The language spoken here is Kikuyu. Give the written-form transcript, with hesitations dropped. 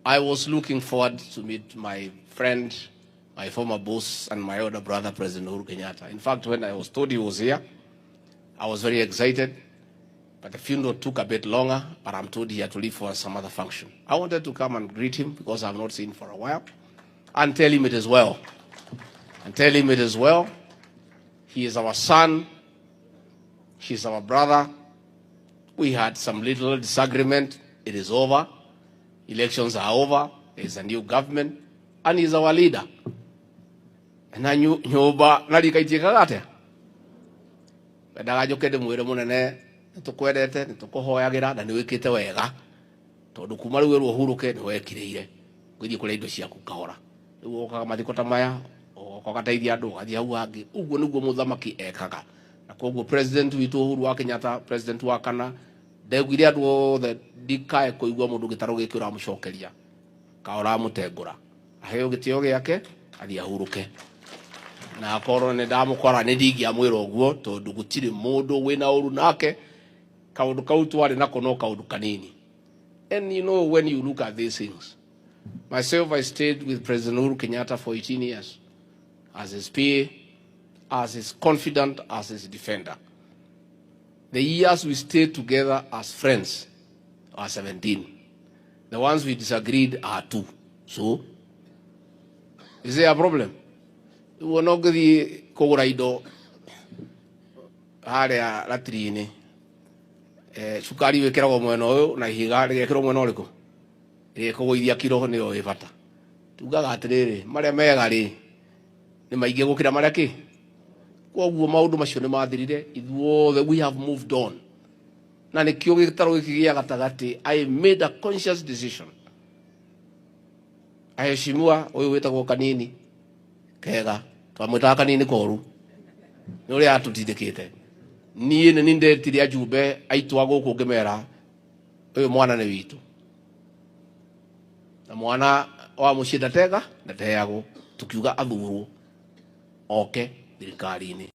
I was looking forward to meet my friend, my former boss, and my older brother, President Uhuru Kenyatta. In fact, when I was told he was here, I was very excited. But the funeral took a bit longer, but I'm told he had to leave for some other function. I wanted to come and greet him because I've not seen him for a while, and tell him it is well. And tell him it is well. He is our son. He is our brother. We had some little disagreement. It is over. Elections are over. There is a new government, and he's our leader. Na nyũmba na rika itiĩkaga atĩa? Endaga njũke ndĩmwĩre, mũnene, nĩtũkwendete, nĩtũkũhoyagĩra na nĩwĩkĩte wega, tondũ kuma rĩu werwo ũhurũke nĩwekirĩire ũgĩthiĩ kũrĩa indo ciaku kahora. Rĩu ũkaga mathiko ta maya, ũgoka ũgateithia andũ, ũgathiĩ hau hangĩ. Ũguo nĩguo mũthamaki ekaga. Na koguo president witũ Uhuru wa Kenyatta, president wa kana, ndeguire andũ othe ndikae kũigua mũndũ gĩtarũ gĩkĩ ũramũcokeria ka ũramũtengũra. Aheo gĩtĩo gĩake, athiĩ ahurũke. Na akorwo nĩ ndamũkora, nĩ ndingĩamwĩra ũguo, tondũ gũtirĩ mũndũ wĩna ũru nake. Kaũndũ kau twarĩ nako no kaũndũ kanini. And you know, when you look at these things, myself, I stayed with President Uhuru Kenyatta for 18 years as his PA, as his confidant, as his defender. The years we stayed together as friends are 17. The ones we disagreed are 2. So is there a problem? Ũguo no ngĩthiĩ kũgũra indo harĩa ratiri-inĩ, cukari wĩkĩragwo mwena ũyũ na ihiga rĩgekĩrwo mwena ũrĩkũ, rĩkũgũithia kiro nĩyo ĩ bata. Tugaga atĩrĩrĩ, marĩa mega rĩ nĩ maingĩ gũkĩra marĩa kĩ. Koguo maũndũ macio nĩ mathirire, ithuothe we have moved on. Na nĩkĩo gĩtarũ gĩkĩ gĩa gatagatĩ, I made a conscious decision. Aheshimiwa ũyũ wĩtagwo Kanini Kega, twamwĩtaga Kanini Koru, nĩ ũrĩa atũtindĩkĩte. Niĩ nĩ ndetire ajumbe aitũ a gũkũ, ngĩmera ũyũ mwana nĩ witũ, na mwana wa mũciĩ ndatega ndateagwo. Tukiuga athurwo oke thirikari-inĩ.